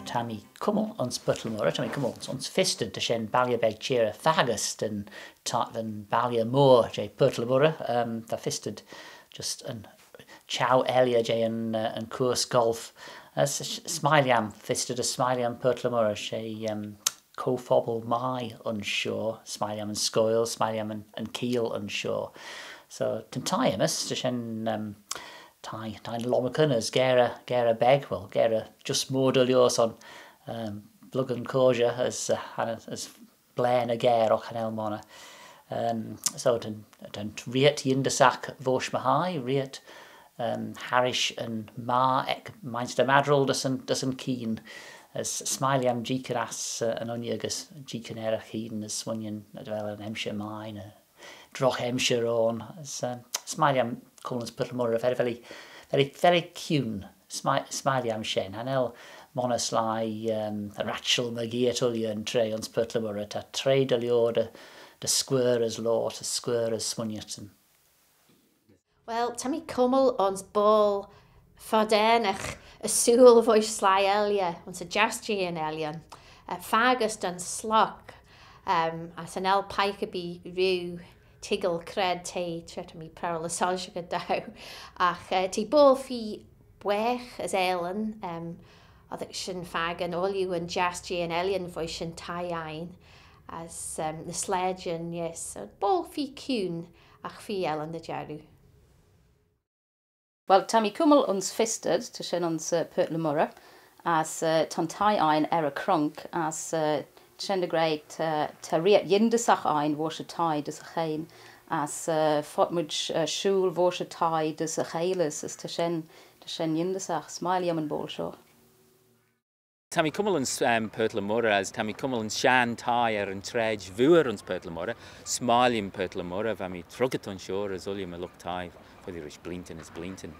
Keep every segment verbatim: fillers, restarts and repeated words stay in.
Ta mee cummal ayns Purt le Moirrey, ta mee cummal ayns, ayns Fistard, ta shen balley beg çheerey faggys da'n, ta-, da'n balley mooar jeh Purt le Moirrey. Um, ta Fistard just yn çheu elley jeh yn, uh, yn course golf. Uh, s-, s-, s'mie lhiam Fistard, s'mie lhiam Purt le Moirrey, she, um, co-phobble mie ayns shoh, s'mie lhiam yn scoill, s'mie lhiam yn, yn cheeill ayns shoh. So, ta'n thie aym's, ta shen, um, thie, thie lomarcan as gearey, gearey beg, well, gearey just mooar dy liooar son, um, lurg yn coshey as, uh, hannah, as blane y ghaa oc cha nel monney. Um, so, ta'n, ta'n reayrt yindyssagh voish my hie, reayrt, um, harrish yn magher ec Mainshter Maddrell dys yn, dys yn keayn. As s'mie lhiam jeeaghyn ass, uh, yn uinnag as jeeaghyn er y cheayn as smooinaghtyn dy vel yn emshir mie ny drogh emshir ayn. As, um, s'mie lhiam cummal ayns Purt le Moirrey, very, very, very, very kiune. S'mie, s'mie lhiam shen. Cha nel monney sleih, um, ratçhal mygeayrt ooilley yn traa ayns Purt le Moirrey. Ta traa dy liooar dy, dy scuirr as loayrt, as scuirr as smooinaghtyn. Well, ta mee cummal ayns boayl foddey ec y sooill voish sleih elley, ayns y jiass jeh'n ellan, eh, faggys da'n slog, em, as cha nel pike erbee rieau toiggal cre'd t'eh, tra ta mee prowal y soilshaghey daue, agh, eh, t'eh boayl feer baagh as aalin, em, oddagh shin fakin ooilley yn jiass jeh'n ellan voish yn thie ain, as, em, ny slaaidyn, yes, so boayl feer kiune, agh feer ellin dy jarroo. Well, ta mee cummal ayns Fistard, ta shen ayns, eh, Purt le Moirrey, as, eh, ta'n thie ain er y chronk, as, eh, shen dy ghra, ta, ta reayrt yindyssagh ain voish y thie dys y cheayn, as, eh, fodmayd, eh, shooyl voish y thie dys y cheilley, as ta shen, ta shen yindyssagh, s'mie lhiam yn boayl shoh. Ta mee cummal ayns, em, Purt le Moirrey, as ta mee cummal ayns shenn thie er yn traid vooar ayns Purt le Moirrey. S'mie lhiam Purt le Moirrey, va mee truggit ayns shoh as ooilley my lught-thie, foddee rish bleeantyn as bleeantyn.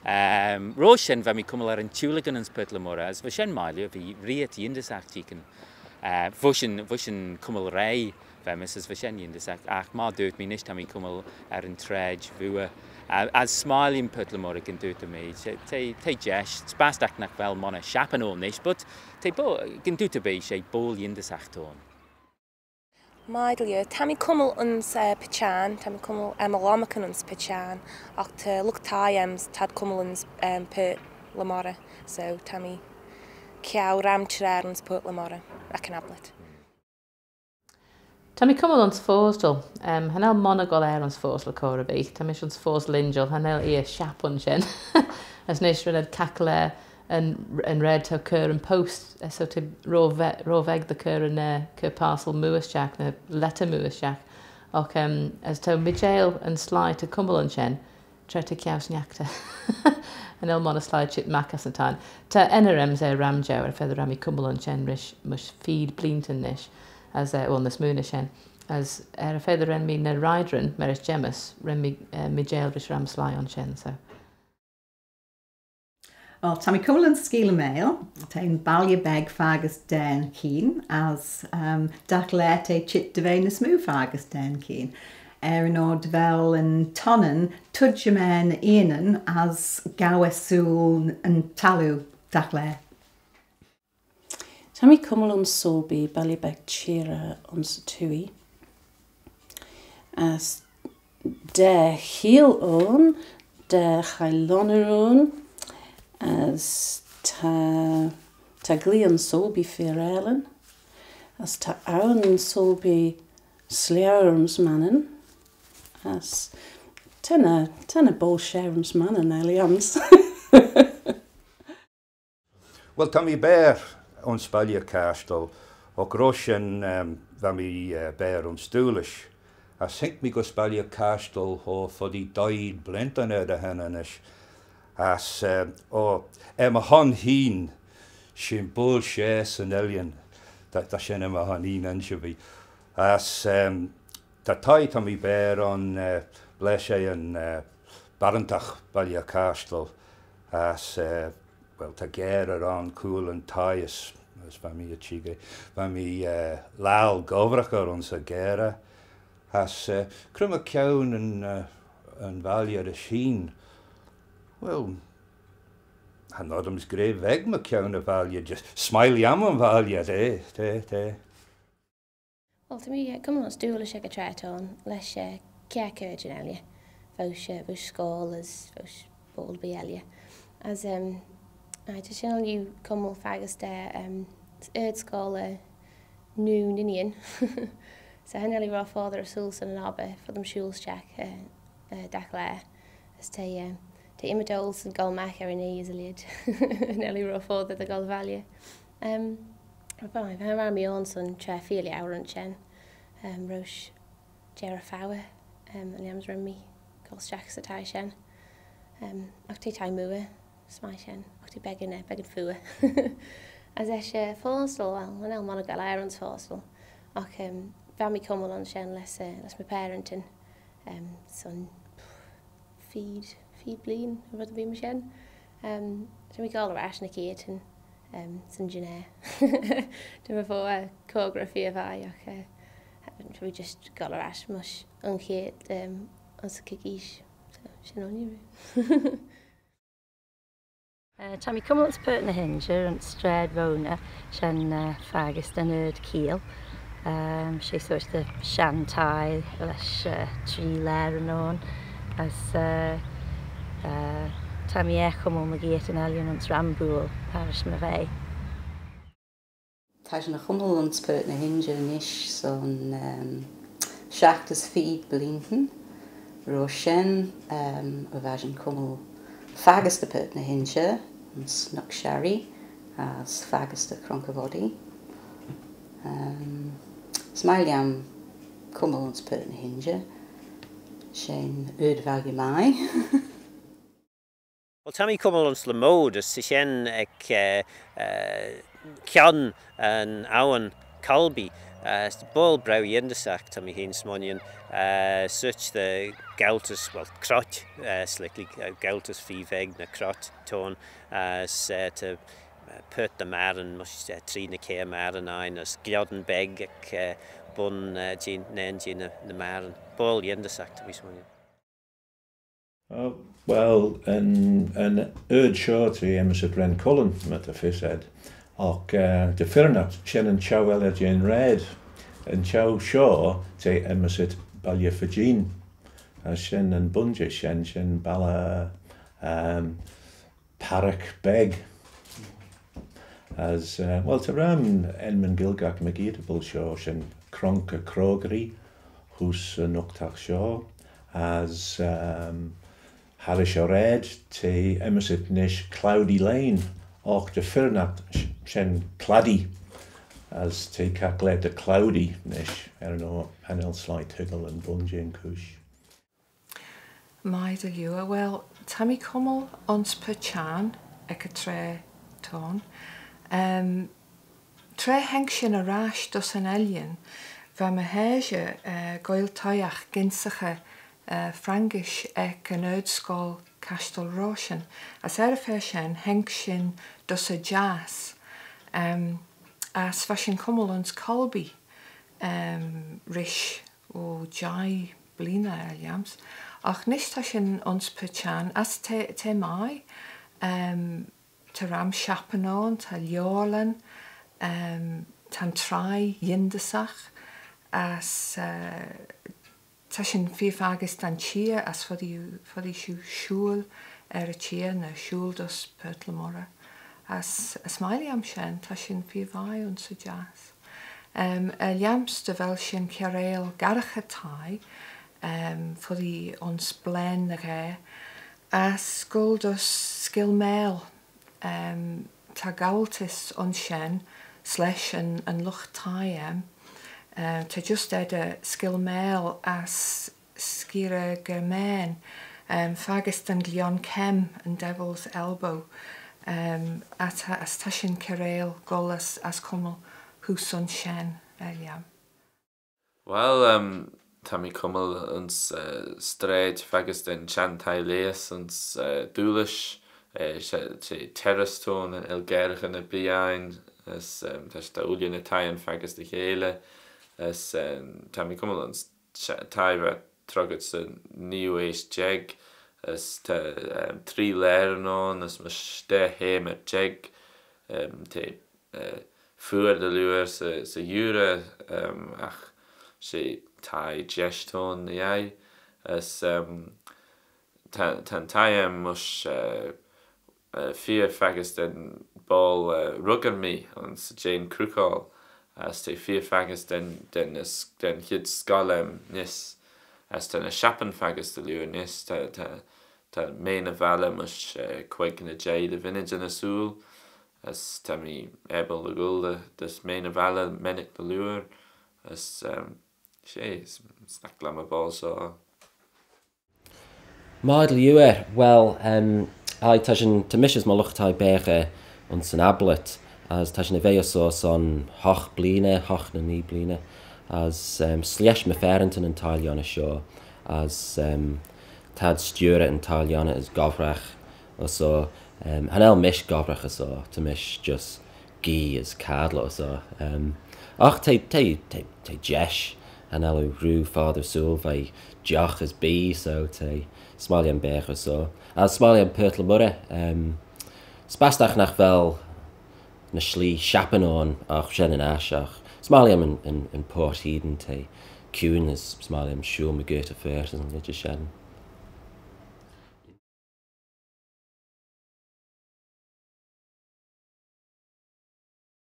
Em, roish shen va mee cummal er yn Tiuilligan ayns Purt le Moirrey, as va shen mie lhiam, v'eh reayrt yindyssagh jeeaghyn, eh, voish yn, voish yn cummal reih, va mis as va shen yindyssagh, agh myr dooyrt mee nish ta mee cummal er yn traid vooar. A-, as s'mie lhiam Purt le Moirrey gyn dooyrt mee, t'eh, t'eh, t'eh jesh, s'bastagh nagh vel monney shappyn ayn nish, but t'eh bo-, gyn dooyrt erbee, she boayl yindyssagh t'ayn. Mie lhiam, ta mee cummal ayns, eh, Pitçane, ta mee cummal er my lomarcan ayns Pitçane, agh ta lught-thie aym's, t'ad cummal ayns, em, Purt le Moirrey, so ta mee ceau ram traa ayns Purt le Moirrey, ec yn Ablett. Ta mee cummal ayns Foarstal. Em, cha nel monney goll er ayns Foarstal cur erbee. Ta mish ayns Foarstal Injil, cha nel eer shapp ayns shen. As nish ren ad caghlaa yn, yn raad t'ou cur yn post. Eh, so t'eh ro ve-, ro veg dy cur yn, eh, cur parcel mooar stiagh, ny lettyr mooar stiagh. Oc, em, as t'ou meeiteil yn sleih ta cummal ayns shen, tra t'eh ceau sniaghtey. Cha nel monney sleih çheet magh ass yn thie. Ta enney aym's er ram jeu, er y feddyn ren mee cummal ayns shen rish mysh feed bleeantyn nish, as, eh, well, ny smoo na shen. As er y feddyn ren mee ny reityryn, marish Jemys, ren mee, eh, meeiteil rish ram sleih ayns shen, so. Well, ta mee cummal ayns Skeeyll y Meail, t'eh yn balley beg faggys da'n keayn, as, um, dagh laa t'eh çheet dy ve ny smoo faggys da'n keayn. Er yn oyr dy vel yn tonnyn tuittym er ny eaynyn as ghow eh sooill yn thalloo dagh laa. Ta mee cummal ayns Sulby, balley beg çheerey ayns y twoaie. As daa cheeill ayn, daa chailley ayn, as ta, ta glion Sulby feer aalin, as ta awin Sulby sleih ayms Mannin, as ta ny, ta ny boayl share ayms Mannin, er lhiams. Well, ta mee beaghey ayns Balley Cashtal, oc roish shen, em, va mee, eh, beaghey ayns Doolish. As haink mee gys Balley Cashtal, o, foddee daeed bleeantyn er dy henney nish. As, em, o, er my hon hene, she boayl share 'syn ellan. Ta, ta shen er my hon hene, ansherbee. As, em, ta thie ta mee beaghey ayn, eh, b'leayr she yn, eh, barrantagh Balley Cashtal, as, eh, well, ta gharey ayn cooyl yn thie as, as va mee er çheet, va mee, eh, laccal gobbraghey ayns y gharey, as, eh, cre my kione yn, eh, yn valley rish hene? Well, cha nod aym's gra veg mychione y valley, just s'mie lhiam yn valley, ta, ta, ta. Well, ta mee, eh, cummal ayns Doolish ec y traa t'ayn, lesh, eh, kiart ard elley, voish, eh, voish scoill as voish boayl erbee elley. As, em, aye, ta shin er lhiu cummal faggys da, em, ard-scoill, eh, noo nyn inneen. So cha nel ee ro foddey ersooyl son yn obbyr, foddym shooyl stiagh, eh, eh, dagh laa. As ta, eh, ta ymmyd olsyn goll magh er yn oie as y lheid. Cha nel ee ro foddey dy goll valley. Em, va, va, va mee ayns yn traa feer liauyr ayns shen. Em, roish jerrey fouyir, em, er lhiam's ren mee goll stiagh 'sy thie shen. Em, agh t'eh thie mooar, s'mie shen, agh t'eh beggan, eh, beggan feayr. As eisht, eh, fostyl, well, cha nel monney goll er ayns fostyl. Agh, em, va mee cummal ayns shen lesh, eh, lesh my paarantyn. Em, son feed, feed blein, or red erbee myr shen. Em, ta mee goll er ash ny keayrtyn, em, son jean aair. Ta mee fo, eh, cur gra feer vie, agh, eh, ta mee just goll er ash mysh un cheayrt, em, ayns y kegeesh. So, shen enney roo. Eh, ta mee cummal ayns Purt ny h-Inshey, ayns Straid Mhoyne, shen, eh, faggys da'n ard-cheeill. Em, she sorçh dy shenn thie lesh, eh, tree laa er yn oan. As, eh, eh, ta mee er cummal mygeayrt yn ellan ayns Rambool, parish my vee. Ta shin er cummal ayns Purt ny h-Inshey nish son, em, shiaght as feed bleeantyn. Roish shen, em, va shin cummal faggys da Purt ny h-Inshey, ayns Knocksharry, as faggys da Cronk y Voddee. Em, s'mie lhiam cummal ayns Purt ny h-Inshey, shen ard-valley mie. Well, ta mee cummal ayns Lymode, as ta shen ec, eh, eh, kione yn Abhainn Colby, eh, boayl braew yindyssagh, ta mee hene smooinaghtyn, eh, sorçh dy gaulltys, well, croit, eh, slickly, eh, gaulltys feer veg ny croit t'ayn, eh, as, eh, ta, eh, paart dy magheryn, mysh, eh, tree ny kiare magheryn ain, as glion beg ec, eh, bun, eh, jeh, nane jeh ny, ny magheryn. Boayl yindyssagh, ta mee smooinaghtyn. Oh, well, yn, yn ard shoh t'eh enmyssit Ren Cullen, myr ta fys ayd. Agh, eh, dy firrinagh shen yn çheu elley jeh'n raad. Yn çheu shoh t'eh enmyssit Balley Fejean. As shen yn bun jeh shen, shen balley, em, parragh beg. As, eh, well, ta ram enmyn Gaelgagh mygeayrt er y balley shoh, shen Cronk y Crockery, heose yn ughtagh shoh, as, em, harrish y raad, t'eh enmyssit nish Cloudy Lane, agh dy firrinagh sh-, shen Claddey, as t'eh caghlaa dy Cloudy nish, er yn oyr cha nel sleih toiggal yn bun jeh'n chooish. Mie dy liooar. Well, ta mee cummal ayns Purt Çhiarn ec y traa t'ayn. Em, tra haink shin er ash dys yn Ellan, va my heshey, eh, goaill toshiaght gynsaghey, eh, Frangish ec yn ard-scoill Cashtal Roshan. As er y fa shen, haink shin dys y jiass. Em, as va shin cummal ayns Colby, em, rish o jeih bleeaney er lhiam's. Agh nish ta shin ayns Purt Çhiarn, as t'eh, t'eh mie, em, ta ram shappyn ayn, ta lioarlan, em, ta'n traie yindyssagh, as, eh, ta shin feer faggys da'n çheer, as foddee, foddee shiu shooyl er y çheer, ny shooyl dys Purt le Moirrey. As, as s'mie lhiam shen, ta shin feer vie ayns y jiass. Em, er lhiam's dy vel shin kiarail garraghey thie, em, foddee ayns blane ny ghaa, as goll dys Skeeyll Maayl, em, ta gaulltys ayns shen, s'lesh yn, yn lught thie, em, em, ta just eddyr Skeeyll Maayl as Skeerey Germain, em, faggys da'n glion keim, yn Devil's Elbow, em, as ta, as ta shin kiarail goll as, as cummal heose ayns shen, er lhiam. Well, em, ta mee cummal ayns, eh, straid faggys da'n çhenn thie-lheihys ayns, eh, Doolish, eh, she, she terrace t'ayn, el-ghaairaghyn erbee ain, as, em, ta, ta ooilley ny thieyn faggys dy cheilley, as, em, ta mee cummal ayns sh-, thie va troggit 'sy nuy-eash jeig, as ta, um, tree laaryn ayn, as mysh daa heam er jeig, um, t'eh, uh, feayr dy liooar 'sy, 'sy oorey, um, agh she thie jesh t'ayn, ny yeih. As, um, ta, ta'n thie aym mysh, uh, uh, feer faggys da'n boayl, uh, ruggyree ayns y Jane Crook Hall, as t'eh feer faggys da'n, da'n, da'n chied scoill aym neesht, as ta ny shappyn faggys dy liooar neesht, ta, ta, ta mean y valley mysh, uh, queig ny jeih dy vinnid yn ersooyl, as ta mee abyl dy gholl dy, dys mean y valley mennick dy liooar, as, um, she, smack lhiam y boayl shoh. Mie dy liooar, well, um, aye, ta shin, ta mish as my lught-thie baghey ayns yn Ablett, as ta shin er ve ayns shoh son hoght bleeaney, hoght ny nee bleeaney, as, um, s'lesh my pharrantyn yn thie-lhionney shoh, as, um, t'ad stiurey yn thie-lhionney as gobbragh ayns shoh, um, cha nel mish gobbragh ayns shoh, ta mish just gee as cadley ayns shoh. Um, agh t'eh, t'eh, t'eh, t'eh jesh, cha nel oo rieau foddey ersooyl, v'ee jough as bee, so t'eh, s'mie lhiam baghey ayns shoh. As s'mie lhiam Purt le Moirrey, um, s'bastagh nagh vel ny shlee shappyn ayn, agh shen yn aght, agh s'mie lhiam yn, yn, yn purt hene, t'eh kiune, as s'mie lhiam shooyl mygeayrt y phurt as yn lheid shen.